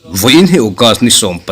Vawiin hi August ni 17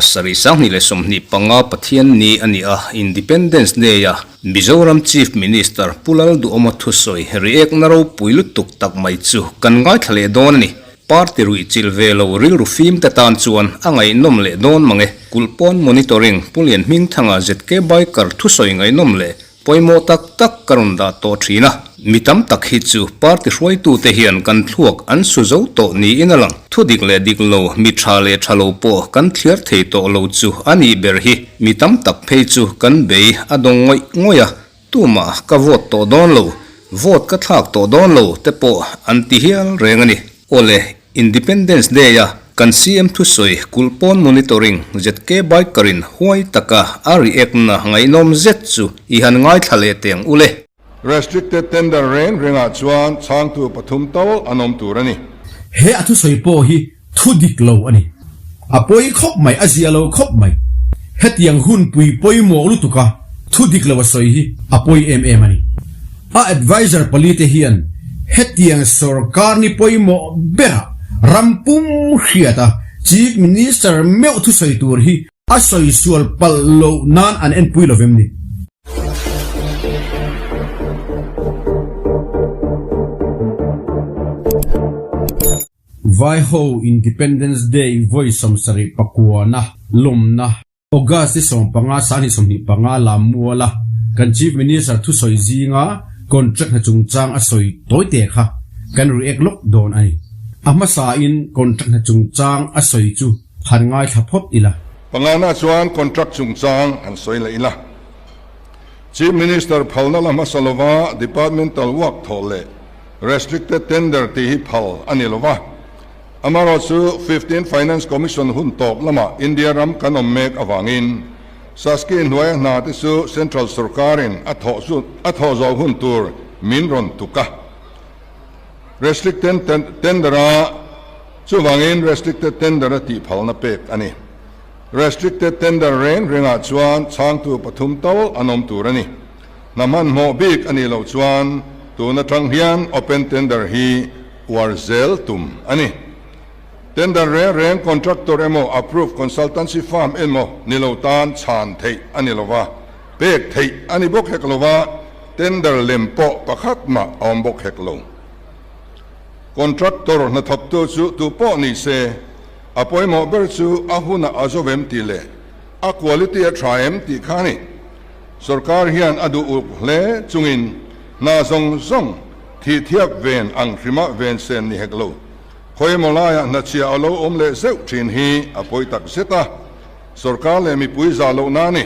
2025 Pathian ni a ni a, Independence Day-a Mizoram Chief Minister Pu Lalduhawma thusawi react-na ropui lutuk tak mai chu kan ngaithla leh dawn a ni. Party ruihchilh ve lo rilru fim te tan chuan a ngaihnawm leh dawn mang e. Kulhpawn Monitoring Pu Lianhmingthanga ZK Biker thusawi ngaihnawm leh pawimawh tak tak ka rawn dah tawh thin a. Mi tam tak hi chu party hruaitute hian kan thluak an su zo tawh niin a lang. Thu dik leh dik lo, mi tha leh tha lo pawh kan thliar thei tawh lo chu a nih ber hi. Mi tam tak phei chu kan bei a dawng ngawih ngawih a, tumah ka vote tawh dawn lo, vote ka thlak tawh dawn lo te pawh an ti hial reng a ni. Awle, Independence Day a kan CM thusawi kulhpawn monitoring ZK Biker-in huai taka a react-na ngaihnawm zet chu i han ngaithla leh teng u le. Restricted tender reng rengah chuan chhangtu pathum tal an awm tur a ni. He a thusawi pawh hi thu dik lo a ni. A pawi khawp mai, a zia lo khawp mai. Hetiang hun pui pawimawh lutuk a thu dik lo a sawi hi a pawi em em a ni. A adviser pali te hian hetiang sorkar ni pawimawh berah ram pum hriat a Chief Minister meuh thusawi tur hi a sawi sual palh loh nan an enpui lo vem ni? Vaiho Independence Day vawi 79 na lawmna August ni 15 2025 lam muala kan Chief Minister thusawi zinga contract hna chungchang a sawi tawi te kha kan react lawk dawn a ni. A hmasain contract hna chungchang a sawi chu han ngaithla phawt ila. Pangana chuan contract chungchang han sawi leh ila. Chief Minister phalna la hmasa lova departmental work thawh leh restricted tender tih hi phal a ni lova. Amaherawhchu 15 Finance Commission hun tawp lamah India ram kan awm mek avangin Saski hnuaia hna te chu Central sorkarin a thawh a thawh zawh hun tur min rawn tuk a. Restricted tender a chuvangin restricted tender a tih phalna pek a ni. Restricted tender reng rengah chuan chhangtu pathum tal an awm tur a ni. Hna hmanhmawh bik a nih loh chuan tun atang hian open tender hi uar zel tum a ni. Tender reng reng contractor emaw approved consultancy firm emaw ni lo tan chhan theih a ni lova, pek theih a ni bawk hek lova, tender lem pawh pakhat mah a awm bawk hek lo. Contractor hnathawktu chu tu pawh ni se, a pawimawh ber chu a hunah a zo em tih leh a quality a tha em tih kha a ni. Sorkar hian a duh ulk hle chungin hna zawng zawng thih thiap ven ang hrima ven sen ni hek lo. Khawimaw laiah hnachhia a lo awm leh zeuh thin hi a pawi tak zet a, sorkar leh mipui zah lohna a ni.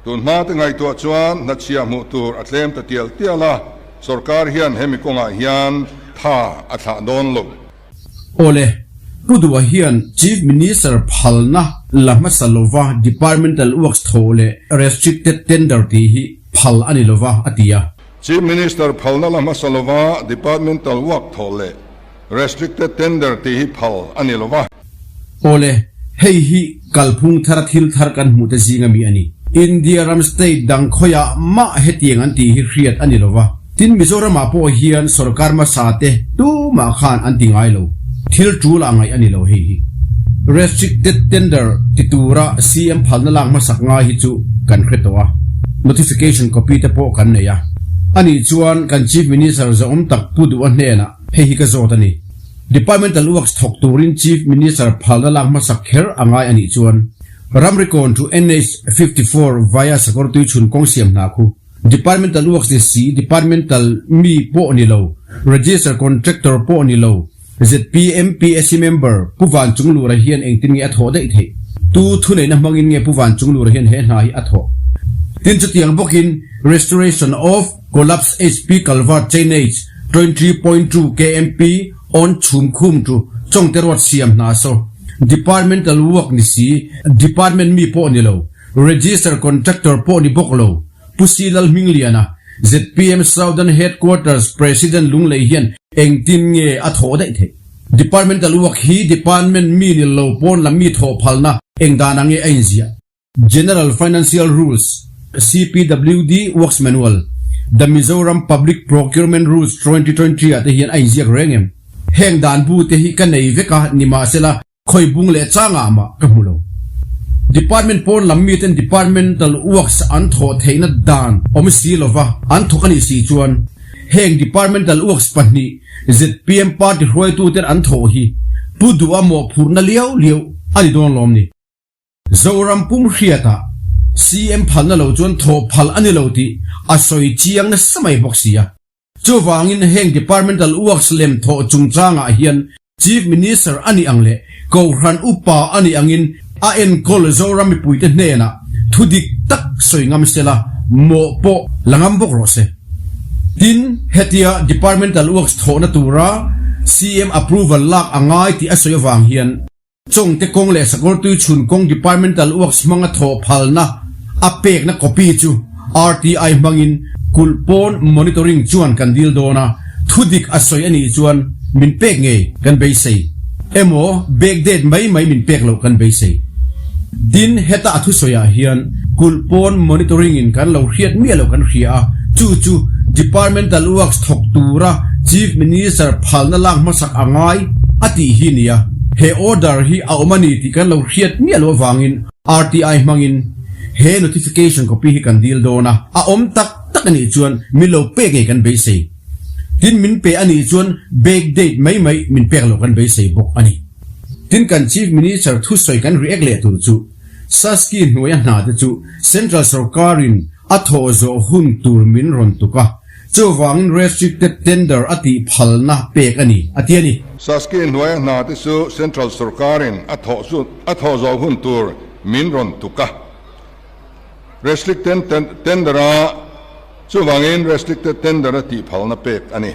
Tun hma te ngaihtuah chuan hnachhia hmuh tur a tlem ta tial tial a, sorkar hian hemi kawngah hian tha a thlah dawn lo. Awle, Pu Duha hian Chief Minister phalna la hmasa lova Departmental Works thaw leh Restricted Tender tih hi phal a ni lova a ti a. Chief Minister phalna la hmasa lova Departmental Work thaw leh Restricted Tender tih hi phal a ni lova. Awle, hei hi kalphung thara thil thar kan hmuh te zinga mi a ni. India ram state dang khawiah mah hetiang an tih hi hriat a ni lova. Tin, Mizoramah pawh hian sorkar hmasa te tumah khan an ti ngai lo. Thil tul ah ngaih a ni lo hei hi. Restricted tender ti tura CM phalna lak hmasak ngai hi chu kan hre tawh a, notification copy te pawh kan nei a. Anih chuan kan Chief Minister zahawm tak Pu Duha hnenah hei hi ka zawt a ni. Departmental works thawk turin Chief Minister phalna lak hmasak kher a ngai anih chuan ramri kawn thu NH 54 via Sakawrtui chhun kawng siam hna khu Departmental works ni si, departmental mi pawh ni lo, register contractor pawh ni lo, zpm PSC member Pu Van Chunglura hian engtin nge a thawh daih theih? Tu thuneihna hmangin nge Pu Van Chunglura hian he hna hi a thawh? Tin, chutiang bawkin Restoration of Collapsed HP Culvert Chainage 23.2 kmp on chhum khum chu Chawngte Road siam hna saw Departmental work ni si, department mi pawh ni lo, Register contractor pawh ni bawk lo, Pu Si Lalhmingliana, zpm Southern Headquarters President Lunglei hian engtin nge a thawh daih theih? Departmental work hi department mi ni lo pawn lam mi thawh phalna eng dan ang nge a inziah? General Financial Rules, CPWD Works Manual, The Mizoram Public Procurement Rules 2020 ah te hian a inziak reng em? Heng dan bu te hi ka nei vek a, nimahsela. Khawi bung leh changah mah ka hmu lo. Department pawn lam miten departmental works an thawh theihna dan awm si lova an thawk a nih si chuan heng departmental works pahnih zpm party hruaituten an thawh hi Pu Duha mawhphurhna liau liau a ni dawn lawm ni? Zoram pum hriatah CM phalna lo chuan thawh phal a ni lo tih a sawi chiang nasa mai bawk si a. Chuvangin heng departmental works lem thawh chungchangah hian Chief Minister a nih ang leh Kohhran upa a nih angin a enkawl Zoram mipuite hnenah thu dik tak sawi ngam sela mawh pawh la ngam bawk rawh se. Tin, hetia departmental works thawhna tura CM approval lak a ngai tih a sawi avang hian, Chawngte kawng leh Sakawrtui chhun kawng Departmental Works hmanga thawh phalna a pekna copy chu RTI hmangin kulh pawn monitoring chuan kan dil dawn a, thudik a sawi a nih chuan min pek ngei kan beisei emaw backdate mai mai min pek loh kan beisei. Tin, heta a thusawiah hian kulh pawn monitoring in kan lo hriat miah loh kan hria a, chu chu Departmental Works thawk tura Chief Minister phalna lak hmasak a ngai a tih hi nia. He order hi a awm a ni tih kan lo hriat miah loh avangin RTI hmangin he notification copy hi kan dil dawn a, a awm tak tak a nih chuan min lo pek ngei kan beisei. Tin, min pe a nih chuan back date mai mai min pek loh kan beisei bawk a ni. Tin kan Chief Minister thusawi kan react leh tur chu Saski hnuaia hna te chu Central sorkarin a thawh zawh hun tur min rawn tuk a, chuvangin restricted tender a tih phalna pek a ni, a ti a ni. Saski hnuaia hna te chu Central sorkarin a thawh a thawh zawh hun tur min rawn tuk a, restricted tender a chuvangin restricted tender a tih phalna pek a ni.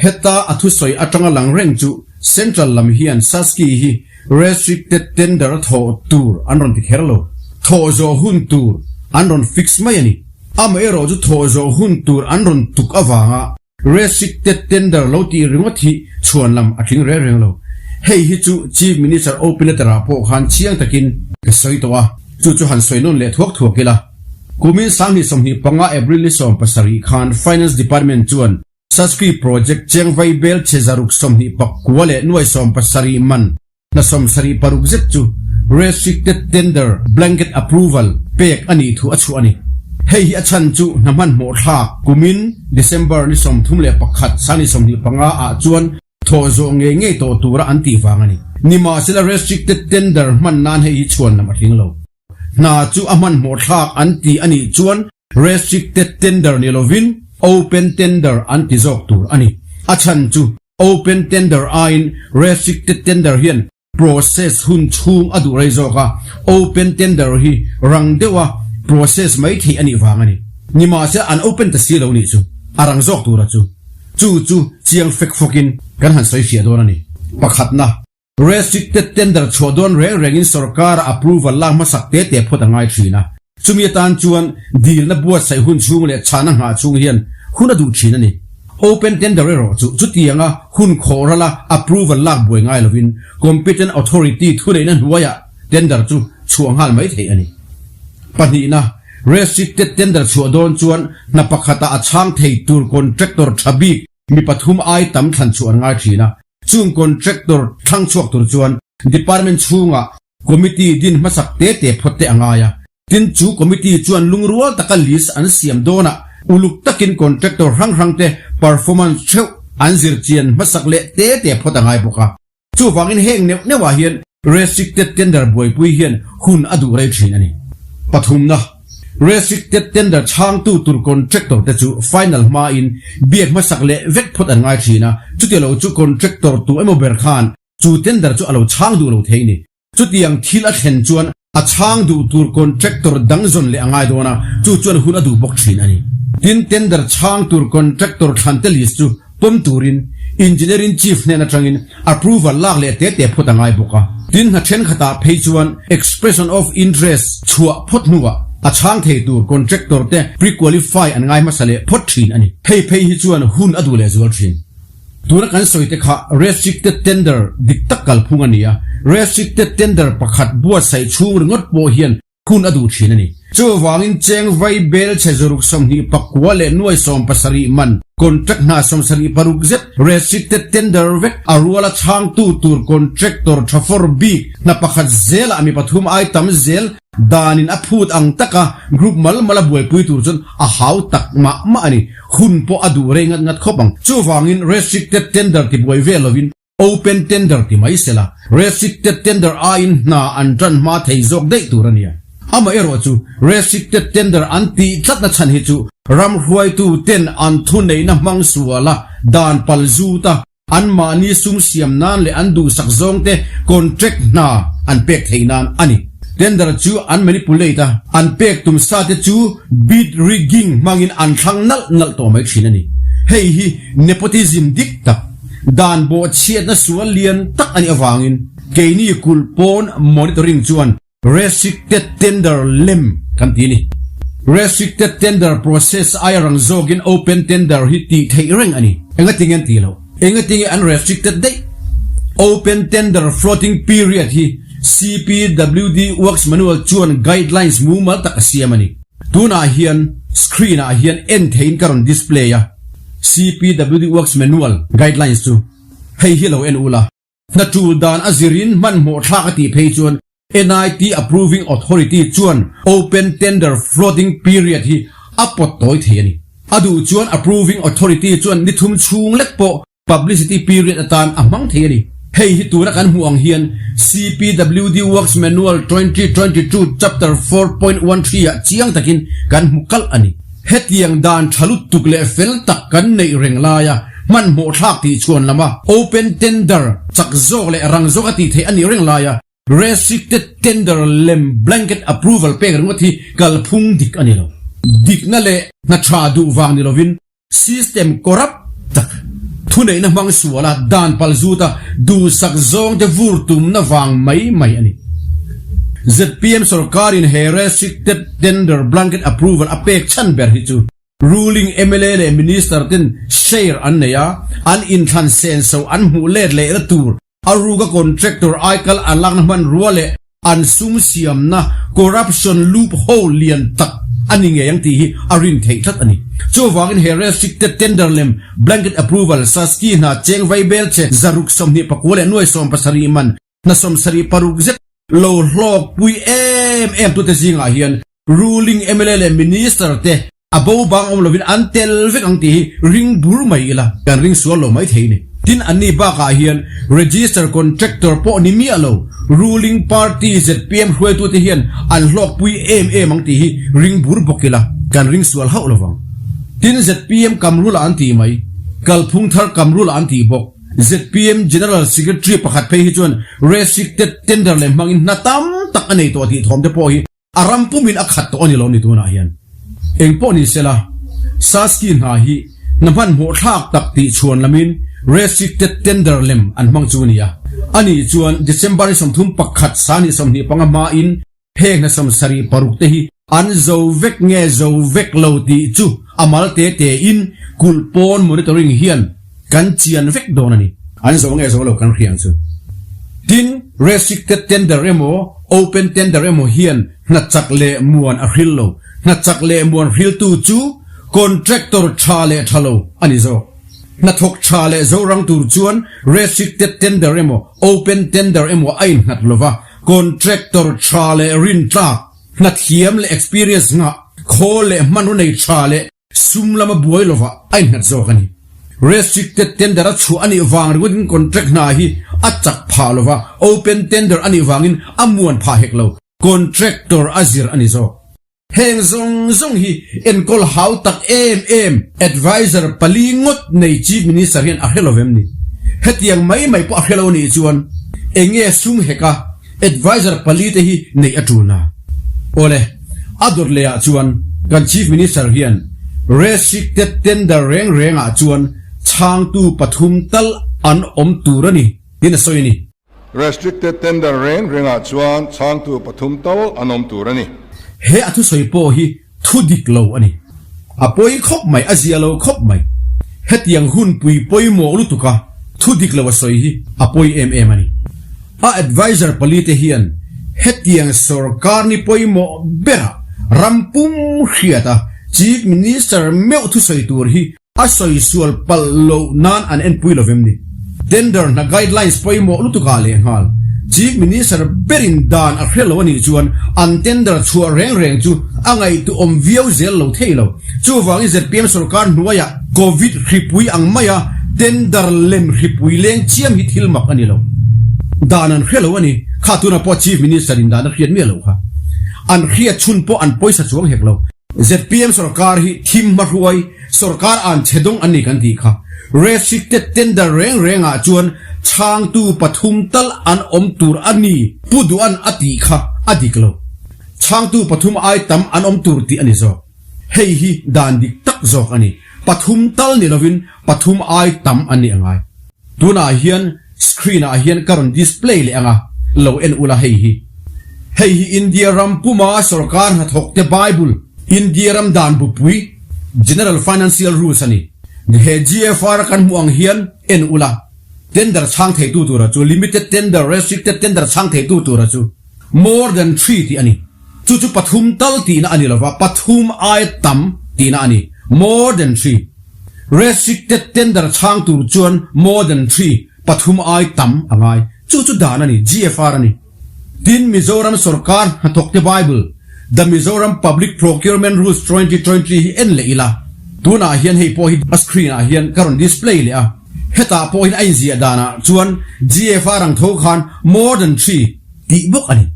Heta a thusawi atanga lang reng chu Central lam hian Saski hi restricted tender a thawh tur an rawn ti kher lo. Thawh zawh hun tur an rawn fix mai a ni. Amaherawh chu thawh zawh hun tur an rawn tuk avanga restricted tender lo tih ringawt hi chhuan lam a tling reng reng lo. Hei hi chu Chief Minister open letter ah pawh khan chiang takin ka sawi tawh a, chu chu han sawi nawn leh thuak thuak ila. Kumin 2025 April ni 17 khan Finance Department chuan Saski Project Chengvai bel chhe zaruk 20 pakua leh nuai 70 man hna 76 zet chu Restricted Tender Blanket Approval pek a nih thu a chhuah a ni. Hei hi a chhan chu hna hmanhmawh thlak kumin December ni 31 sang ni 25 ah chuan thawh zawh ngei ngei tawh tura an tih vang a ni. Nimahsela Restricted Tender hman nan hei hi chhuan lam a tling lo. Hna chu a hmanhmawh thlak an ti a nih chuan Restricted tender ni lovin open tender an ti zawk tur a ni. A chhan chu open tender aiin restricted tender hian process hun chhung a duh rei zawk a, open tender hi rang deuha process mai theih a nih vang a ni. Nimahse an open ta si lo nih chu a rang zawk tura chu. Chu chu chiang fek fawkin kan han sawi fiah dawn a ni. Pakhatna. Restricted tender chhuah dawn reng rengin sorkara approval lak hmasak te te phawt a ngai thin a. Chumi atan chuan dilna buatsaih hun chhung leh chhahna nghah chhung hian hun a duh thin a ni. Open tender erawh chu chutianga hun khawh rala approval lak buai ngai lovin competent authority thuneihna hnuaiah tender chu chhuah nghal mai theih a ni. Pahnihna, restricted tender chhuah dawn chuan hna pakhatah a chhang thei tur contractor tha bik mi pathum ai tam thlan chhuah an ngai thin a. Chung contractor thlang chhuak tur chuan department chhungah committee din hmasak te te phawt te a ngai a. Tin, chu committee chuan lungrual taka list an siam dawnah uluk takin contractor hrang hrang te performance theuh an zir chian hmasak leh te te phawt a ngai bawk a. Chuvangin heng neuh neuhah hian restricted tender buaipui hian hun a duh rei thin a ni. Pathumna. Restricted tender chhangtu tur contractor te chu final hmain biak hmasak leh vek phawt an ngai thin a, chuti lo chu contractor tu emaw ber khan chu tender chu a lo chhang duh lo thei ni. Chutiang thil a thlen chuan a chhang duh tur contractor dang zawn leh a ngai dawn a, chu chuan hun a duh bawk thin a ni. Tin, tender chhang tur contractor thlan te list chu Pawm turin Engineering Chief hnen atangin approval lak leh te te phawt a ngai bawk a. Tin hna thenkhatah phei chuan Expression of Interest chhuah phawt hnuah a chhang thei tur contractor te pre-qualify an ngai hmasa leh phawt thin a ni. Hei phei hi chuan hun a duh leh zual thin. Tuna kan sawi te kha restricted tender dik tak kalphung a ni a, restricted tender pakhat buatsaih chhung ringawt pawh hian. hun a duh thin a ni. Chuvangin cheng vai bel chhe zuruk 29 leh nuai 70 man contract hna 76 zet restricted tender vek a ruala chhangtu tur contractor tha fawr bik hna pakhat zelah mi pathum ai tam zel danin a phut ang taka group mal mala buaipui tur chuan a hau tak mah mah a ni. Hun pawh a duh rei ngat ngat khawp ang. Chuvangin restricted tender ti buai vel lovin Open tender ti mai sela, restricted tender aiin hna an tan hma thei zawk daih tur a nia. Amaherawh chu restricted tender an tih tlatna chhan hi chu ram hruaitu ten an thuneihna hmang suala dan pal zut a, anmahni sum siam nan leh an duhsak zawngte contract hna an pek theih nan a ni. Tender chu an manipulate a, an pek tum sa te chu bid rigging hmangin an thlang nalh nalh tawh mai thin a ni. Hei hi nepotism dik tak. Dan bawhchhiatna sual lian tak a nih avangin keini kulh pawn monitoring chuan restricted tender lem kan ti a ni. Restricted tender process aia rang zawkin open tender hi tih theih reng a ni. Engatinge an tih loh? Engatinge an restricted daih? Open tender floating period hi CPWD Works Manual chuan guidelines mumal tak a siam a ni. Tunah hian screen ah hian en theihin ka rawn display a. CPWD Works Manual Guidelines chu hei hi lo en ula. Hna tul dan a zirin hmanhmawh thlak a tih phei chuan NIT Approving Authority chuan Open Tender Floating Period hi a pawt tawi thei a ni. A duh chuan Approving Authority chuan ni thum chhung lek pawh Publicity period atan a hmang thei a ni. Hei hi tuna kan hmuh ang hian CPWD Works Manual 2022 Chapter 4.13 ah chiang takin kan hmu kalh a ni. Hetiang dan tha lutuk leh fel tak kan neih reng laia hmanhmawh thlak tih chhuan lama open tender chak zawk leh rang zawk a tih theih a nih reng laia restricted tender lem blanket approval pek ringawt hi kalphung dik a ni lo. Dikna leh hna tha duh vang ni lovin System corrupt tak, thuneihna hmang suala dan pal zuta duhsak zawngte vur tumna vang mai mai a ni. Zpm sorkarin he restricted tender blanket approval a pek chhan ber hi chu ruling mla leh minister ten share an nei a, an inthlan senso an hmuh let lehna tur A ruka contractor aikal an lakna hmanrua leh an sum siamna corruption loop hole lian tak a ni ngei ang tih hi a rin theih tlat a ni. Chuvangin he restricted tender lem blanket approval Saski hna cheng vai bel che 629 leh nuai 70 man hna 76 zet lo hlawk pui em em tute zingah hian Ruling mla leh Minister te a bo bang awm lovin an tel vek ang tih hi ring bur mai ila, kan ring sual lo mai thei ni. Tin anni bakah hian Register Contractor pawh ni miah lo Ruling Party zpm hruaitute hian an hlawkpui em em ang tih hi ring bur bawk ila, kan ring sual hauh lovang. Tin zpm Kamrula an tih mai, Kalphung thar Kamrula an tih bawk. Zpm General Secretary pakhat phei hi chuan Restricted Tender leh hmangin hna tam tak a nei tawh tih thawm te pawh hi A ram pumin a khat tawh a ni lo ni tunah hian. Eng pawh ni sela, Saski hna hi hna hmanhmawh thlak tak tih chhuan lamin restricted tender lem an hmang chu a ni a. A nih chuan December ni 31 sani 25 hmain heng hna 76 te hi an zo vek nge zo vek lo tih chu a mal te tein kulh pawn monitoring hian kan chian vek dawn a ni. An zo nge zo lo kan hriang chu. Tin, restricted tender emaw open tender emaw hian hna chak leh muan a hril lo. Hna chak leh muan hriltu chu contractor tha leh tha lo a ni zawk. Hna thawk tha leh zo rang tur chuan restricted tender emaw open tender emaw a innghat lova, contractor tha leh rintlak, hna thiam leh experience ngah, khawl leh hmanraw nei tha leh Sum lama buai lovah a innghat zawk a ni. Restricted tender a chhuah a nih vang ringawtin contract hna hi a chak phah lova, open tender a nih vangin a muan phah hek lo, contractor a zir a ni zawk. Heng zawng zawng hi enkawl hau tak em em adviser pali ngawt nei Chief Minister hian a hre lo vem ni? Hetiang mai mai pawh a hre lo a nih chuan enge sum heka Adviser pali te hi neih a tul na. Awle, a dawt leh ah chuan kan Chief Minister hian restricted tender reng reng ah chuan chhangtu pathum tal an awm tur a ni tiin a sawi a ni. Restricted tender reng reng ah chuan chhangtu pathum tal an awm tur a ni. He a thusawi pawh hi Thu dik lo a ni. A pawi khawp mai, a zia lo khawp mai. Hetiang hun pui pawimawh lutuk a thu dik lo a sawi hi a pawi em em a ni. A adviser pali te hian Hetiang sorkar ni pawimawh berah ram pum hriat a Chief Minister meuh thusawi tur hi a sawi sual palh loh nan an enpui lo vem ni? Tender hna guidelines pawimawh lutukah lehnghal Chief Minister berin dan a hre lo a nih chuan an tender chhuah reng reng chu a ngaihtuahawm viau zel lo thei lo. Chuvangin zpm sorkar hnuaiah Covid hripui ang maia tender lem hripui leng chiam hi thil mak a ni lo. Dan an hre lo a ni. Kha tunah pawh Chief Minister in dan a hriat miah lo kha. An hriat chhun pawh an pawisa chuang hek lo. Zpm sorkar hi thim hmahruai sorkar an chhe dawng an ni kan tih kha. Restricted tender reng rengah chuan chhangtu pathum tal an awm tur a ni Pu Duhan a tih kha a dik lo. Chhangtu pathum ai tam an awm tur tih a ni zawk. Hei hi dan dik tak zawk a ni. Pathum tal ni lovin pathum ai tam an nih a ngai. Tunah hian screen ah hian ka rawn display leh ang a, lo en ula hei hi. Hei hi India ram puma sorkar hnathawk te Bible, India ram dan bupui, General Financial Rules a ni. He GFR a kan hmuh ang hian en ula, tender chhang theitu tura chu, limited tender, restricted tender chhang theitu tura chu more than three tih a ni. Chu chu pathum tal tihna a ni lova, pathum aia tam tihna a ni. More than three. Restricted tender chhang tur chuan more than three, pathum ai tam a ngai. Chu chu dan a ni, GFR a ni. Tin, Mizoram sorkar hnathawkte Bible, The Mizoram Public Procurement Rules 2023 hi en leh ila. Tunah hian hei pawh hi a screen ah hian ka rawn display leh a. Hetah pawh hian a inziah danah chuan GFR ang tho khan more than three tih bawk a ni.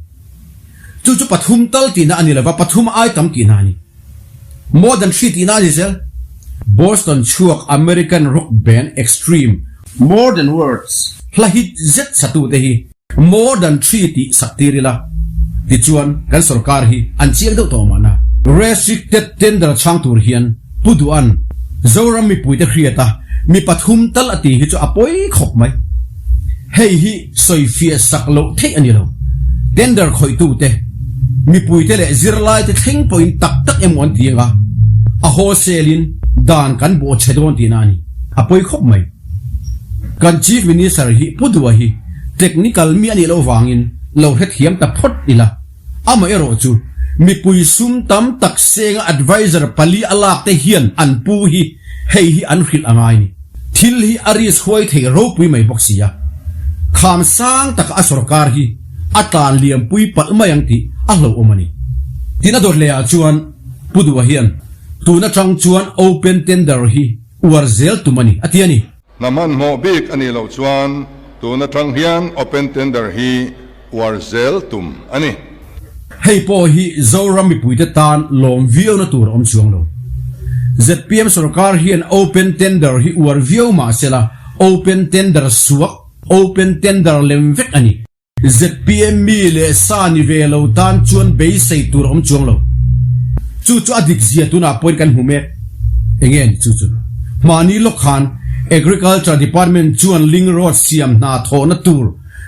Chu chu pathum tal tihna a ni lova, pathum ai tam tihna a ni. More than three tihna a ni zel. Boston chhuak American rock band Extreme, More Than Words, hla hit zet satute hi More Than Three tih sak tir ila, tichuan kan sorkar hi an chiang deuh tawh mahna. Restricted tender chhang tur hian Pu Duhan, Zoram mipuite hriata mi pathum tal a ti hi chu a pawi khawp mai. Hei hi sawifiah sak loh theih a ni lo. Tender khawihtute, mipuite leh zirlaite thleng pawhin tak tak emaw an ti ang a, a wholesale-in dan kan bawh chhe dawn tihna a ni. A pawi khawp mai. Kan Chief Minister hi Pu Dua hi technical mi a nih loh vangin lo hrethiam ta phawt ila. Amaherawh chu, mipui sum tam tak senga adviser pali a lak te hian an pu hi hei hi an hrilh a ngai ni. Thil hi a risk huai thei ropui mai bawk si a. Kham sang taka a sorkar hi a tlan liampui palh mai ang tih a hlauhawm a ni. Tin a dawt leh ah chuan Pu Duha hian tun atang chuan open tender hi uar zel tum a ni a ti a ni. Hna hmanhmawh bik a nih loh chuan tun atang hian open tender hi uar zel tum a ni. Hei pawh hi Zoram mipuite tan lawm viauna tur a awm chuang lo. Zpm sorkar hian open tender hi uar viau mah sela open tender suak, open tender lem vek a ni. Zpm mi leh sa ni ve lo tan chuan beisei tur a awm chuang lo. Chu chu a dik zia tunah pawhin kan hmu mek. Enge a ni chu chu? Hmahni lawk khan Agriculture Department chuan Link Road siam hna thawhna tur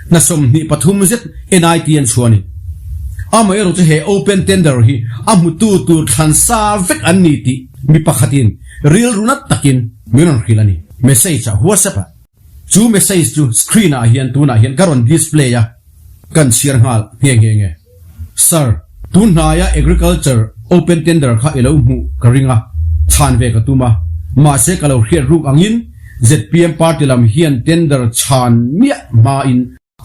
hna 23 zet NIT an chhuah a ni. Amaherawh chu he open tender hi a hmutu tur thlan sa vek an ni tih mi pakhatin rilru nat takin min rawn hrilh a ni. Message ah WhatsApp ah. Chu message chu screen ah hian tunah hian ka rawn display a, kan chhiar nghal nghe nghe nge. Sir, tun hnaia agriculture open tender kha i lo hmuh ka ring a, chhan ve ka tum a, mahse ka lo hriat ruk angin zpm party lam hian tender chhan miah hmain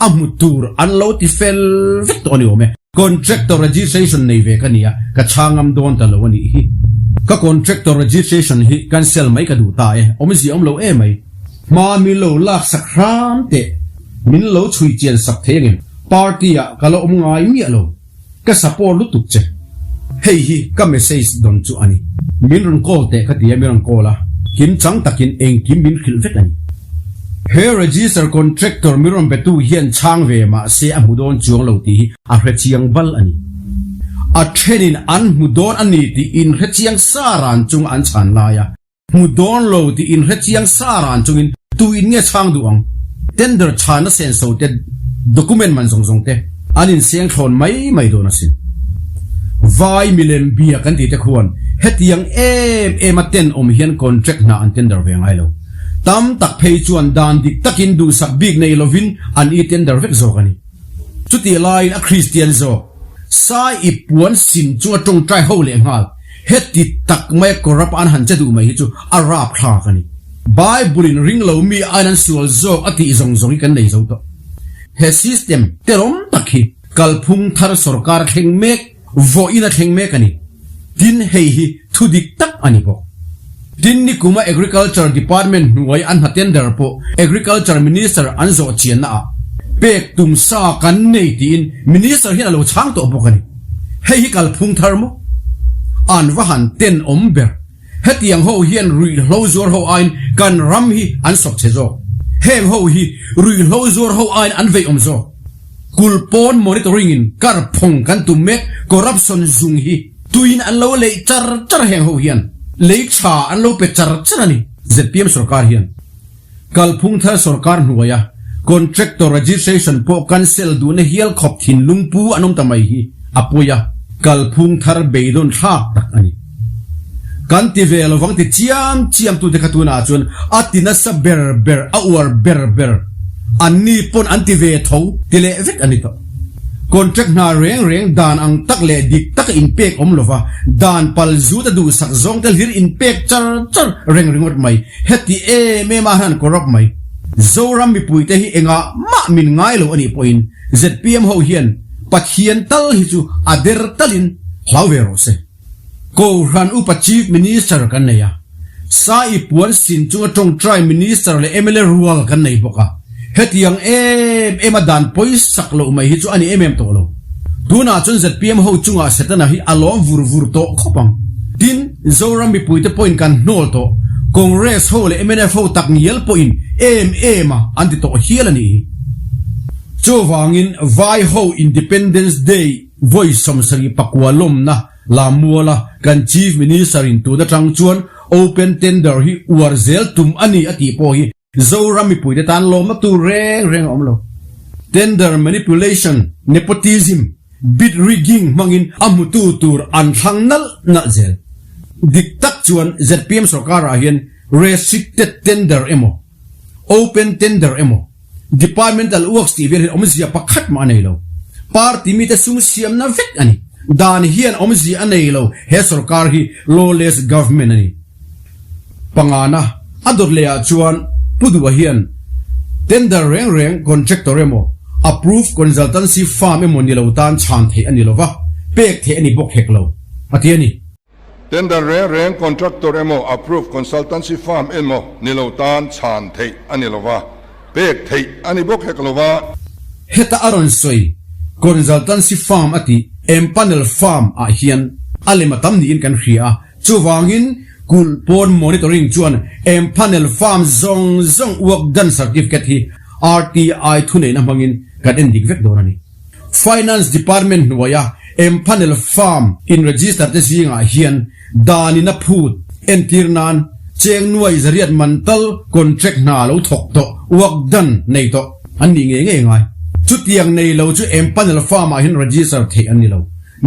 A hmu tur an lo ti fel vek tawh a ni awm e. Contractor registration nei ve ka nia, ka chhang ngam dawn ta lo a nih hi. Ka contractor registration hi cancel mai ka duh ta e, awmzia awm lo e mai. Hma min lo lak sak hram teh, min lo chhui chian sak thei angem? Party ah ka la awm ngai miah lo. Ka support lutuk che. Hei hi ka message dawn chu a ni. Min rawn call teh ka ti a, min rawn call a, kim chang takin engkim min hrilh vek a ni. He register contractor min rawn betu hian chhang ve mah se a hmu dawn chuang lo tih hi a hre chiang bal a ni. A thenin an hmu dawn a ni tih inhre chiang sa ran chung an chhan lai a. Hmu dawn lo tih inhre chiang sa ran chungin tu in nge chhang duh ang? Tender chhana senso te, document man zawng zawng te an inseng thlawn mai mai dawn asin. Vai milem bia kan tih te khuan hetiang em em a ten awm hian contract hna an tender ve ngai lo. Tam tak phei chuan dan dik takin duhsak bik nei lovin an i tender vek zawk a ni. Chutih laiin a Kristian zawk, Sai i puan sin chunga tawngtai ho leh nghal, heti tak maia corrupt an han che duh mai hi chu a rapthlak a ni. Bible in ring lo mi aiin an sual zawk a tih zawng zawng hi kan nei zo tawh. He system terawm tak hi kalphung thar sorkar thleng mek Vawiin a thleng mek a ni. Tin, hei hi thu dik tak a ni bawk. Tin, nikuma Agriculture Department hnuai an hna tender pawh Agriculture Minister an zawh chianna ah pek tum sa kan nei tiin Minister hian a lo chhang tawh bawk a ni. Hei hi kalphung thar maw? An va han tenawm ber. Hetiang ho hian ruihhlo zuar ho aiin kan ram hi an sawp chhe zawk. Heng ho hi ruihhlo zuar ho aiin an veiawm zawk. Kul pawn monitoring in kar phawng kan tum mek corruption zung hi tuiin an lo leih char char heng ho hian lei tha an lo pe char char a ni. Zpm sorkar hian kalphung thar sorkar hnuaia contractor registration pawh cancel duhna hial khawp thinlung pu an awm ta mai hi a pawi a, kalphung thar beidawn thlak tak a ni. Kan ti ve lovang ti chiam chiam tute kha tunah chuan a ti nasa ber ber, a uar ber ber an ni pawn an ti ve tho ti leh vek a ni tawh. Contract hna reng reng dan ang tak leh dik taka inpek awm lova dan pal zut a duhsak zawng te hlir inpek char char reng ringawt mai, heti em em a han corrupt mai. Zoram mipuite hi engah mah min ngai lo a nih pawhin zpm ho hian Pathian tal hi chu a der talin hlau ve rawh se. Kohhran upa Chief Minister kan nei a, Sai puan sin chunga tawngtai Minister leh mla rual kan nei bawk a, hetiang em em a dan pawisak loh mai hi chu a ni em em tawh lo. Tunah chuan zpm ho chungah Setana hi a lawm vur vur tawh khawp ang. Tin, Zoram mipuite pawhin kan hnawl tawh, Congress ho leh mnf ho tak ngial pawhin em em a an ti tawh hial a nih hi. Chuvangin Vai ho Independence Day Vawi 74 lawmna Lammuala kan Chief Minister in tun atang chuan Open Tender hi uar zel tum a ni a tih pawh hi Zoram mipuite tan lawmna tur reng reng a awm lo. Tender manipulation, nepotism, bid rigging hmangin a hmutu tur an thlang nalh nalh zel. Dik tak chuan zpm sorkarah hian restricted tender emaw, Open tender emaw, Departmental works tih vel hian awmzia pakhat mah a nei lo. Party mite sum siamna vek a ni. Dan hian awmzia a nei lo, he sorkar hi lawless government a ni. Pangana, a dawt leh ah chuan Pu Duha hian tender reng reng contractor emaw, approved consultancy firm emaw ni lo tan chhan theih a ni lo va, pek theih a ni bawk hek lo, a ti a ni. Tender reng reng contractor emaw approved consultancy firm emaw ni lo tan chhan theih a ni lova, pek theih a ni bawk hek lova. Heta a rawn sawi consultancy firm a tih empanel firm ah hian a lem a tam niin kan hria a, chuvangin kulh pawn monitoring chuan empanel firm zawng zawng work done certificate hi RTI thuneihna hmangin kan endik vek dawn a ni. Finance Department hnuaia empanel firm in register te zingah hian danin a phut entir nan cheng nuai zariat man tal contract hna lo thawk tawh work done nei tawh an nih ngei ngei ngai. Chutiang nei lo chu empanel firm ah hian register theih an ni lo.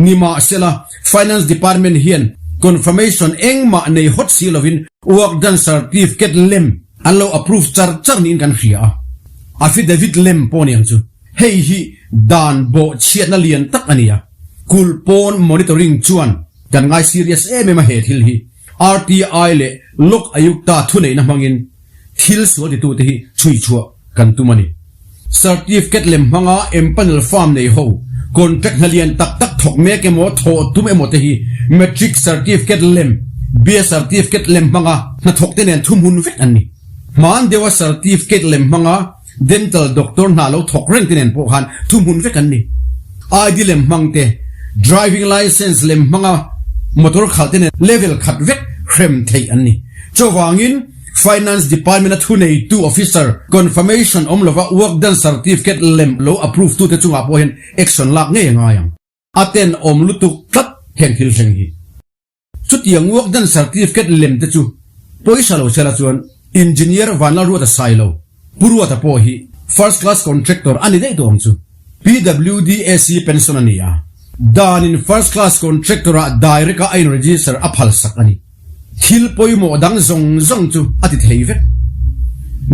Nimahsela, Finance Department hian confirmation engmah nei hawt si lovin work done certificate lem an lo approve char char niin kan hria a, affidavit lem pawh ni ang chu. Hei hi dan bawh chhiatna lian tak a ni a, kulh pawn monitoring chuan kan ngai serious em em a he thil hi RTI leh Lok Ayukta thuneihna hmangin thil sual titute hi chhui chhuah kan tum a ni. Certificate lem hmanga empanel farm nei ho contract hna lian tak tak thawk mek emaw thawh tum emaw te hi matric certificate lem, BA certificate lem hmanga hnathawk te nen thuhmun vek an ni. Hman deuha certificate lem hmanga Dental doctor hna lo thawk reng te nen pawh khan thuhmun vek an ni. ID lem hmang te, driving licence lem hmanga motor khalh te nen level khat vek hrem theih an ni. Chuvangin Finance Department a thuneitu officer confirmation awm lova work done certificate lem lo approve tute chungah pawh hian action lak ngei a ngai ang. A tenawm lutuk tlat heng thil thleng hi. Chutiang work done certificate lem te chu pawisa lo sela chuan Engineer Vanlalruata Sailo, Pu Ruata pawh hi First Class Contractor a ni daih tawh ang chu. PWD AC pension a ni a, danin First Class Contractor ah direct a a in register a phalsak a ni. Thil pawimawh dang zawng zawng chu a ti thei vek.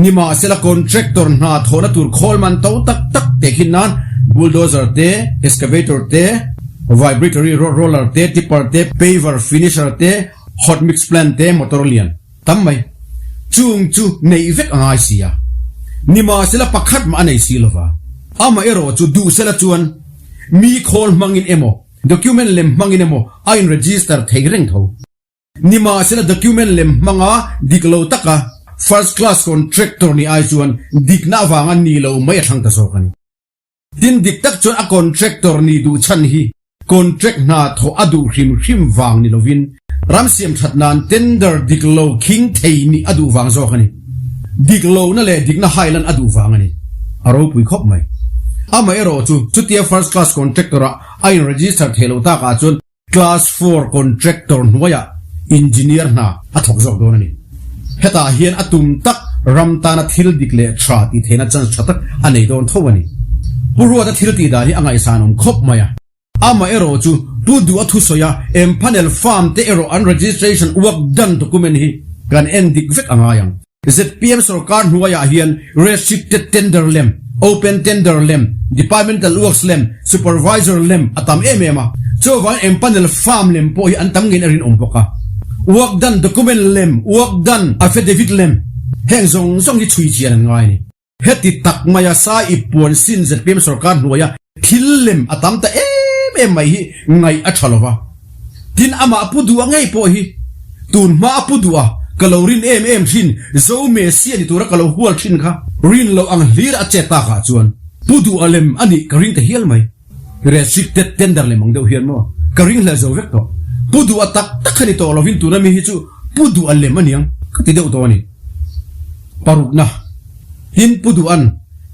Nimahsela contractor hna thawhna tur khawl man to tak tak te khin nan. Bulldozer te, excavator te, vibratory road roller te, tipper te, paver finisher te, hot mix plant te, motor lian tam mai. Chung chu neih vek a ngai si a. Nimahsela pakhat mah a nei si lova. Amaherawh chu duhsela chuan mi khawl hmangin emaw, document lem hmangin emaw a in register thei reng tho. Nimahsela document lem hmanga dik lo taka first class contractor ni ai chuan dikna avanga ni lo mai a thlang ta zawk a ni. Tin dik tak chuan a contractor ni duh chhan hi contract hna thawh a duh hrim hrim vang ni lovin ram siam that nan tender dik lo khing thei nih a duh vang zawk a ni. Dik lohna leh dikna hailan a duh vang a ni. A ropui khawp mai. Amaherawh chu chutia first class contractor ah a in register thei lo takah chuan Class four contractor hnuaiah engineer hna a thawk zawk dawn a ni. Hetah hian a tum tak ram tana thil dik leh tha tih theihna chance tha tak a nei dawn tho a ni. Pu Ruata thil tih dan hi a ngaihsanawm khawp mai a. Amaherawh chu Pu Duha thusawi a Emphanel farm te erawh an registration work done document hi kan en dik vek a ngai ang. Zpm sorkar hnuaiah hian restricted tender lem, open tender lem, departmental works lem, supervisor lem a tam em em a. Chuvangin empanel farm lem pawh hi an tam ngeiin a rinawm bawk a. Work done document lem, work done affidavit lem heng zawng zawng hi chhui chian an ngai a ni. Heti tak maia sai i puan sin zpm sorkar hnuaia thil lem a tam ta em em mai hi ngaih a tha lova. Tin amah pu duh a ngei pawh hi tun hma a pu duh a ka lo rin em em thin Zo Messi a ni tura ka lo hual thin kha rin loh ang hlir a chet takah chuan pu duh a lem a nih ka ring ta hial mai. Restricted tender lem ang deuh hian maw ka ring hlel zo vek tawh. Pu duh a tak tak kha ni tawh lovin tuna mi hi chu pu duh a lem a niang ka ti deuh tawh a ni. Parukna, Tin pu duh an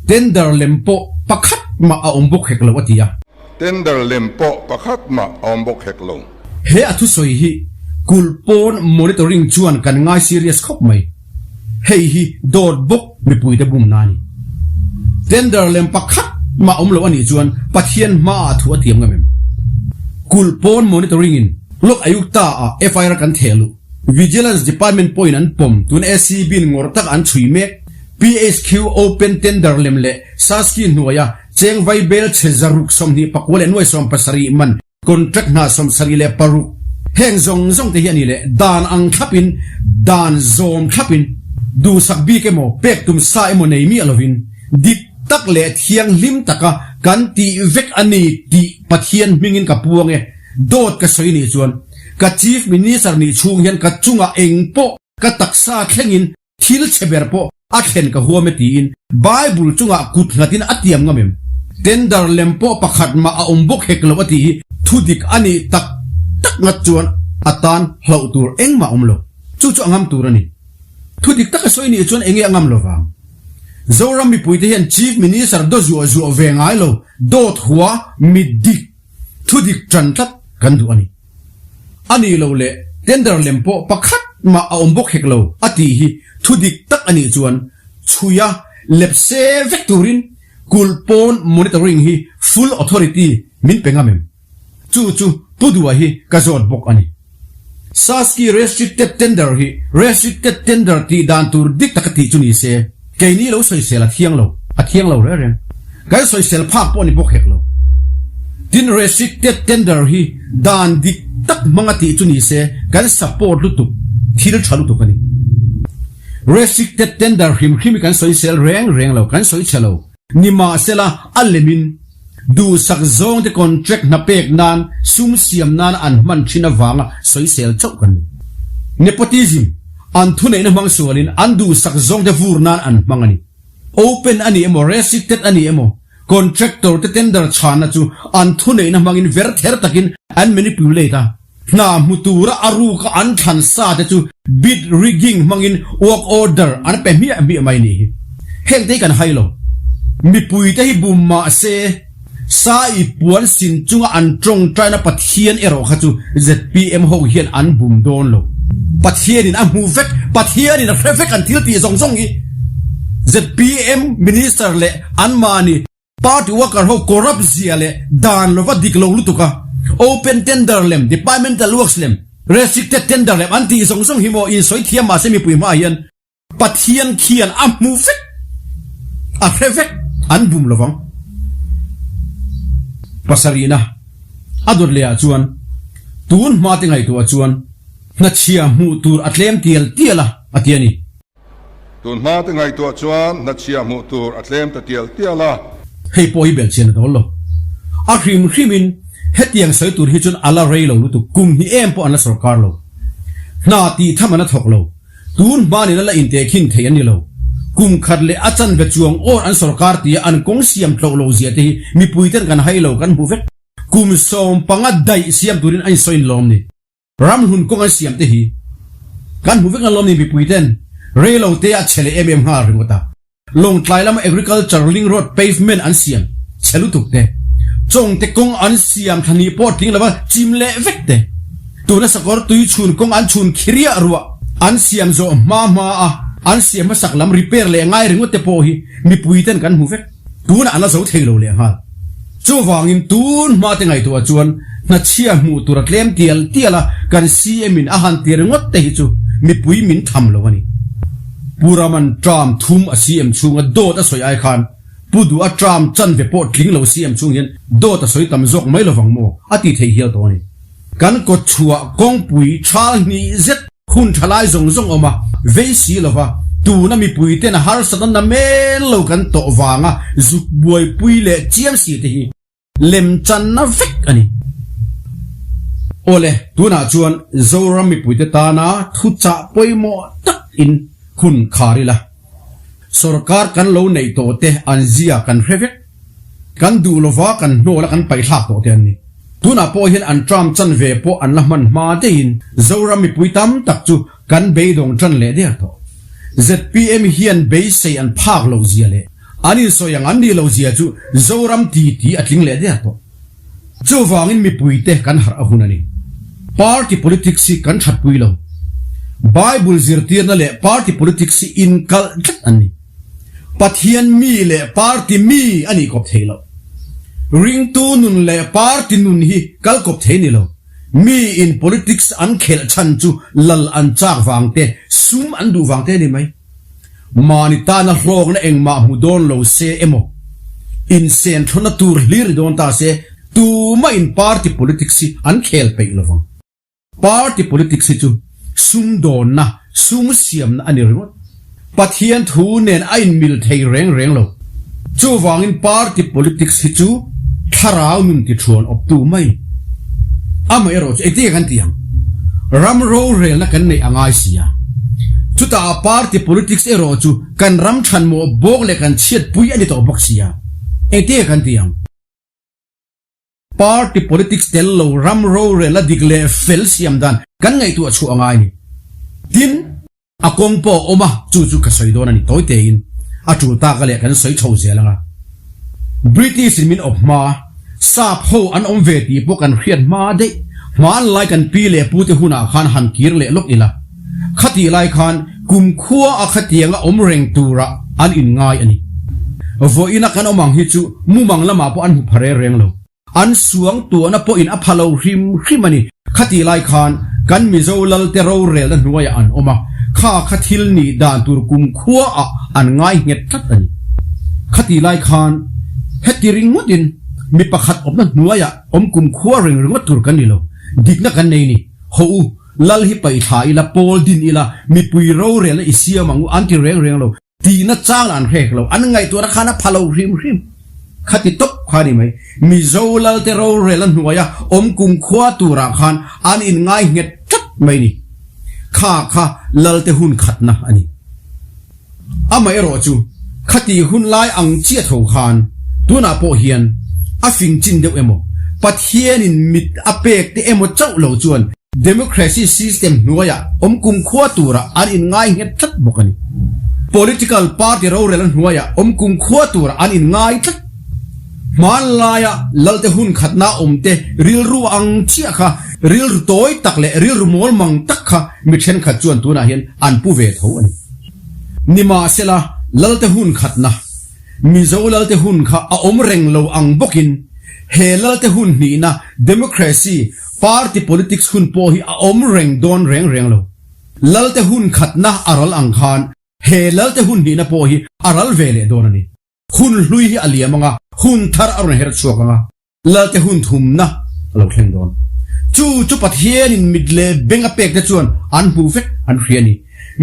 tender lem pawh pakhat mah a awm bawk hek lo a ti a. Tender lem pawh pakhat mah a awm bawk hek lo. He a thusawi hi kulh pawn monitoring chuan kan ngai serious khawp mai. Hei hi dawt bawk mipuite bumna a ni. Tender lem pakhat mah awm lo a nih chuan Pathian hmaah thu a tiam ngam em? Kulh pawn monitoring in Lok Ayukta ah FIR kan theh luh. Vigilance Department pawhin an pawm tun ACB in ngawrh tak an chhui mek. PHQ Open Tender lem leh Saski hnuaia cheng vaibel chhe zaruk 24 leh nuai 70 man Contract hna 76 heng zawng zawng te hi a ni leh dan ang thlapin dan zawm thlapin duhsak bik emaw pek tum sa emaw nei miah lovin dik tak leh thianghlim taka kan tih vek a ni tih Pathian hmingin ka puang e dawt ka sawi nih chuan ka Chief Minister nih chhung hian ka chungah eng pawh ka taksa thlengin Thil chhe ber pawh a thlen ka huam e tiin Bible chungah kut nghatin a tiam ngam em? Tender lem pawh pakhat mah a awm bawk hek lo a tih hi thu dik a nih tak tak ngat chuan a tan hlauh tur engmah awm lo. Chu chu a ngam tur a ni. Thu dik taka sawi nih chuan enge a ngam lo vang? Zoram mipuite hian Chief Minister daw zuah zuah ve ngai lo, dawt hua mi dik, thu dik tan tlat kan duh a ni. A nih loh leh tender lem pawh pakhat mah a awm bawk hek lo a tih hi thu dik tak a nih chuan chhuia lepse vek turin kulh pawn monitoring hi full authority min pe ngam em? Chu chu Pu Dua hi ka zawt bawk a ni. Saski restricted tender hi restricted tender tih dan tur dik taka tih chu ni se keini lo sawisel a thiang lo, a thiang lo reng reng. Kan sawisel phak pawh a ni bawk hek lo. Tin restricted tender hi dan dik tak hmanga tih chu ni se kan support lutuk, thil tha lutuk a ni. Restricted tender hrim hrim hi kan sawisel reng reng lo, kan sawi chhe lo. Nimahsela a lemin duhsak zawngte contract hna pek nan sum siam nana an hman thin avanga sawisel chauh kan ni. Nepotism, an thuneihna hmang sualin an duhsak zawngte vur nan an hmang a ni. Open a ni emaw restricted a ni emaw contractor te tender chhanna chu an thuneihna hmangin ver ther takin an manipulate a, hna hmu tura a ruka an thlan sa te chu bid rigging hmangin work order an pe hmiah hmiah mai ni hi. Heng te hi kan hai lo. Mipui te hi bum mah se Sa i puan sin chunga an tawngtaina Pathian erawh kha chu zpm ho hian an bum dawn lo. Pathianin a hmu vek, Pathianin a hre vek an thil tih zawng zawng hi. Zpm Minister leh anmahni Party worker ho corrupt zia leh dan lova dik lo lutuk a, open tender lem, departmental works lem, restricted tender lem an tih zawng zawng hi maw insawi thiam mahse mipui hmaah hian Pathian khian a hmu vek, a hre vek, an bum lovang. Pasarihna a dawt lehah chuan tun hma te ngaihtuah chuan hnachhia hmuh tur a tlem tial tial a, a ti a ni. Tun hma te ngaihtuah chuan hnachhia hmuh tur a tlem ta tial tial a. Hei pawh hi belhchian a dawl lo. A hrim hrimin hetiang sawi tur hi chuan a la rei lo lutuk, kum hnih em pawh an la sawrkar lo. Hna tih tham an la thawk lo. Tun hmanin a la intehkhin thei an ni lo. Kum khat leh a chanve chuang awr an sawrkar tia an kawng siam tloh lo zia te hi mipui ten kan hai lo kan hmu vek. Kum 15 daih siam turin a insawi lawm ni. Ramhlun kawng an siam te hi kan hmu vek na lawm ni mipui ten rei lo te a chhe leh em em nghal ringawt a. Lawngtlai lama Agriculture Link Road pavement an siam chhe lutuk te, Chawngte kawng an siam thla hnih pawh tling lova chim leh vek te, tuna sakawr tui chhun kawng an chhun khiriah ruah an siam zawh hma hma a an siam hmasak lam repair leh ngai ringawt te pawh hi mipui ten kan hmu vek. Tunah an la zo thei lo leh nghal. Chuvangin tun hma te ngaihtuah chuan hnachhia hmuh tur a tlem tial tial a, kan CM in a han ti ringawt te hi chu mipui min tham lo a ni. Pu Raman term thum a CM chhunga dawt a sawi ai khan Pu Duh a term chanve pawh tling lo CM chhung hian dawt a sawi tam zawk mai lovang maw a ti thei hial tawh a ni. Kan kawtchhuah kawngpui thal hnih zet Hun tha lai zawng zawng awm a, vei si lova, tuna mipui ten harsatna na men lo kan tawh vanga zuk buaipui leh chiam si te hi lemchanna vek a ni. Awle, tunah chuan Zoram mipuite tana thuchah pawimawh tak in hun khar ila, sorkar kan lo neih tawh te an zia kan hre vek. Kan duh lova kan hnawl a kan paihthlak tawh te an ni. Tunah pawh hian an term chanve pawh an la hman hma deihin Zoram mipui tam tak chu kan beidawng tan leh der tawh. Zpm hian beisei an phak loh zia leh an insawi ang an nih loh zia chu Zoram ti ti a tling leh der tawh. Chuvangin mipuite kan harh a hun a ni. Party politics hi kan thatpui lo. Bible zirtirna leh party politics hi inkalh tlat an ni. Pathian mi leh party mi a nih kawp thei loh. Ringtu nun leh party nun hi kal kawp thei ni lo. Mi in politics an khelh chhan chu lal an chak vang te, sum an duh vang te a ni mai. Mahni tana hlawkna engmah hmu dawn lo se emaw, insenthawna tur hlir ni dawn ta se, tumah in party politics hi an khel peih lovang. Party politics hi chu sumdawnna, sum siamna a ni ringawt. Pathian thu nen a inmil thei reng reng lo. Chuvangin party politics hi chu thlarau nun ti thuan awptu mai. Amaherawh chu engtin nge kan tih ang? Ram rorelna kan neih a ngai si a. Chutah party politics erawh chu kan ram thanmawh bawk leh kan chhiatpui a ni tawh bawk si a. Engtin nge kan tih ang? Party politics tel lo ram rorel a dik leh fel siam dan kan ngaihtuah chhuah a ngai a ni. Tin, a kawng pawh a awm a, chu chu ka sawi dawn a ni tawi tein a tul tak a leh kan sawi chho zel ang a. British in min awp hma, sap ho an awm ve tih pawh kan hriat hma daih, hmanlai kan pi leh pu te hunah khan han kir leh lawk ila. Khatih lai khan kumkhua a khatianga awm reng turah an inngai a ni. Vawiina kan awm ang hi chu mumang lamah pawh an hmu pha reng reng lo. An suang tuahna pawhin a pha lo hrim hrim a ni. Khatih lai khan kan Mizo Lalte rorelna hnuaiah an awm a, kha kha thil nih dan tur kumkhua ah an ngai nghet tlat a ni. Khatih lai khan heti ringawtin mi pakhat awmna hnuaiah awm kumkhua reng ringawt tur kan ni lo, dikna kan nei ni. Hawh u! Lal hi paih thla ila, pawl din ila, mipui rorelna i siam ang u, an ti reng reng lo. Tihna chang an hrek lo, an ngaihtuahna khan a pha lo hrim hrim. Khati tawp kha a ni mai. Mizo Lalte rorelna hnuaia awm kumkhua turah khan an inngai nghet tlat mai ni. Kha kha Lalte hun khatna a ni. Amaherawh chu, khati hun lai ang chiah tho khan tunah pawh hian a fing chin deuh emaw, Pathianin mit a pek te emaw chauh lo chuan democracy system hnuaiah awm kumkhua turah an inngai nghet tlat bawk a ni. Political party rorel hnuaiah awm kumkhua turah an inngai tlat. Hmanlaia Lalte hun khatna awmte rilru ang chiah kha rilru tawi tak leh rilru mawl mang tak kha mi thenkhat chuan tunah hian an pu ve tho a ni. Nimahsela, Lalte hun khatna, Mizo Lalte hun kha a awm reng lo ang bawkin he Lalte hun hnihna Democracy, Party Politics hun pawh hi a awm reng dawn reng reng lo. Lalte hun khatna a ral ang khan he Lalte hun hnihna pawh hi a ral ve leh dawn a ni. Hun hlui hi a liam ang a, hun thar a rawn her chhuak ang a. Lalte hun thumna a lo thleng dawn. Chu chu Pathianin mit leh beng a pek te chuan an hmuh vek an hria a ni.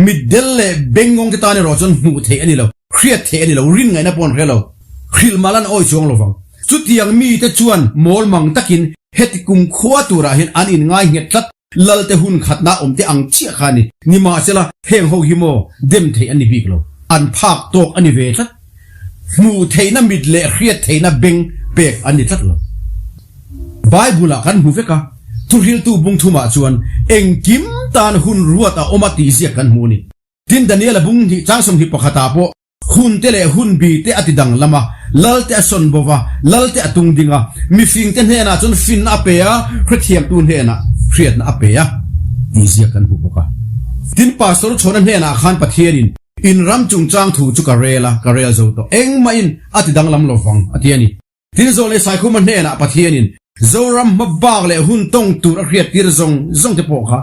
Mitdel leh bengngawng te tan erawh chuan hmuh theih a ni lo, hriat theih a ni lo, rin ngaihna pawh an hre lo. Hrilh mal an awi chuang lovang. Chutiang mite chuan mawl mang takin heti kum khua turah hian an inngai nghet tlat. Lalte hun khatna awm te ang chiah kha a ni. Nimahsela, heng ho hi maw dem theih an ni bik lo. An phak tawk a ni ve tlat. Hmuh theihna mit leh hriat theihna beng pek an ni tlat lo. Bible-ah kan hmu vek a, thuhriltu bung thumah chuan engkim tan hun ruat a awm a tih ziak kan hmu a ni. Tin, Daniel-a bung hnih chang 21 pakhatah pawh Hun te leh hun bi te a ti danglam a, lal te a sawn bo va, lal te a tung ding a, mifing te hnenah chuan finna a pe a, hrethiamtu hnenah hriatna a pe a tih ziak kan hmu bawk a. Tin, Pastor Chhawna hnenah khan Pathianin, In ram chungchang thu chu ka rel a, ka rel zo tawh, engmahin a ti danglam lo vang, a ti a ni. Tin, Zawlnei Saikhuma hnenah Pathianin Zoram hma bak leh hun tawng tur a hriattir zawng zawng te pawh kha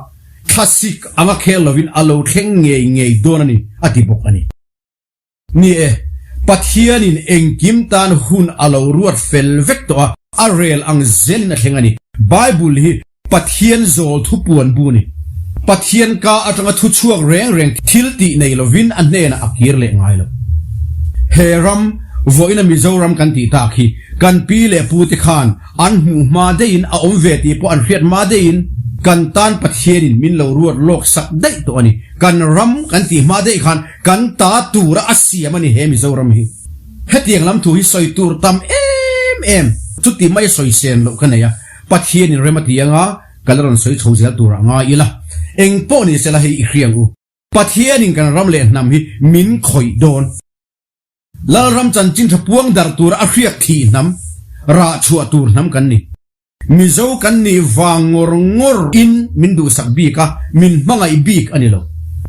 thlasik anga khel lovin a lo thleng ngei ngei dawn a ni, a ti bawk a ni. Ni e, Pathianin engkim tan hun a lo ruat fel vek tawh a, a rel ang zelin a thleng a ni. Bible hi Pathian zawl thupuan bu a ni. Pathian ka atanga thu chhuak reng reng thil tih nei lovin a hnenah a kir leh ngai lo. He ram, vawiina Mizoram kan tih tak hi kan pi leh pute khan an hmuh hma daihin a awm ve tih pawh an hriat hma daihin kan tan Pathianin min lo ruat lawk sak daih tawh a ni. Kan ram kan tih hma daih khan kan ta tura a siam a ni he Mizoram hi. Hetiang lam thu hi sawi tur tam em em chuti mai sawi sen loh ka nei a. Pathianin rem a ti anga ka la rawn sawi chho zel tur ah ngai ila. Eng pawh ni sela hei i hriang u. Pathianin kan ram leh hnam hi min khawih dawn. Lalram chanchin tha puang darh tura a hriak thih hnam, rah chhuah tur hnam kan ni. Mizo kan nih vang ngawr ngawr in min duhsak bik a, min hmangaih bik a ni lo.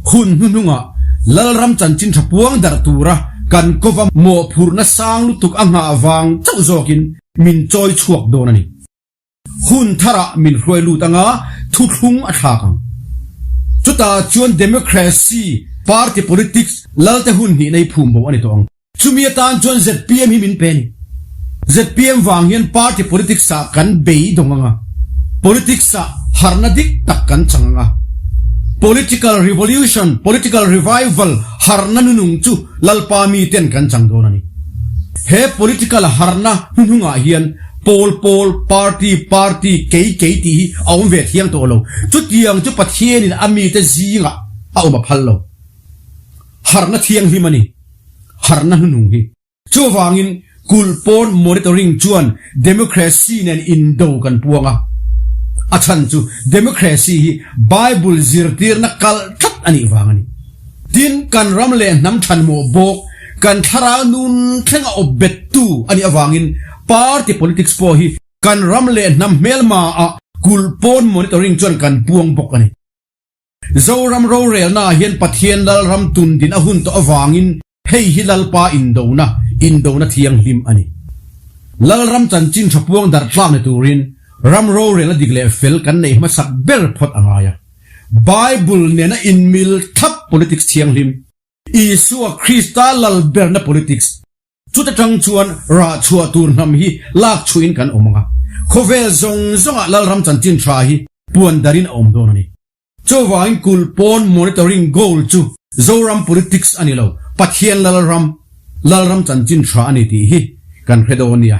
Hun hnuhnungah Lalram chanchin tha puang darh tura kan kova mawhphurhna sang lutuk a nghah vang chauh zawkin min chawi chhuak dawn a ni. Hun tharah min hruai lut anga thuthlung a thlak ang. Chutah chuan democracy, party politics, lalte hun hnih nei phum bo a ni tawh ang. Chumi atan chuan zpm hi min pe a ni. Zpm vang hian party politics ah kan beidawng anga, politics ah harhna dik tak kan chang anga. Political revolution, political revival harhna nunung chu Lalpa miten kan chang dawn a ni. He political harhna hnuhnungah hian pawl pawl, party party, kei kei tih hi a awm ve thiang tawh lo. Chutiang chu Pathianin a mite zingah a awm a phal lo. Harhna thianghlim a ni. Harhna hnuhnung hi. Chuvangin kulh pawn monitoring chuan democracy nen indo kan puang a. A chhan chu democracy hi Bible zirtirna kalh tlat a nih vang a ni. Tin, kan ram leh hnam thanmawh bawk kan thlarau nun thleng a awp bettu a nih avangin party politics pawh hi kan ram leh hnam hmelma ah kulh pawn monitoring chuan kan puang bawk a ni. Zoram rorelna ah hian Pathian Lalram tundin a hun tawh avangin hei hi Lalpa indona, indona thianghlim a ni. Lalram chanchin tha puang darh tlak ni turin ram rorelna dik leh fel kan neih hmasak ber phawt a ngai a. Bible nena inmil thlap politics thianghlim, Isua Krista lal berna politics, Chuta tang chuan rah chhuah tur hnam hi lak chhuihin kan awm ang a, khawvel zawng zawngah Lalram chanchin tha hi puan darin a awm dawn a ni. Chuvangin kulh pawn monitoring goal chu Zoram politics a ni lo, Pathian Lalram, Lalram chanchin tha a ni tih hi kan hre dawn nia.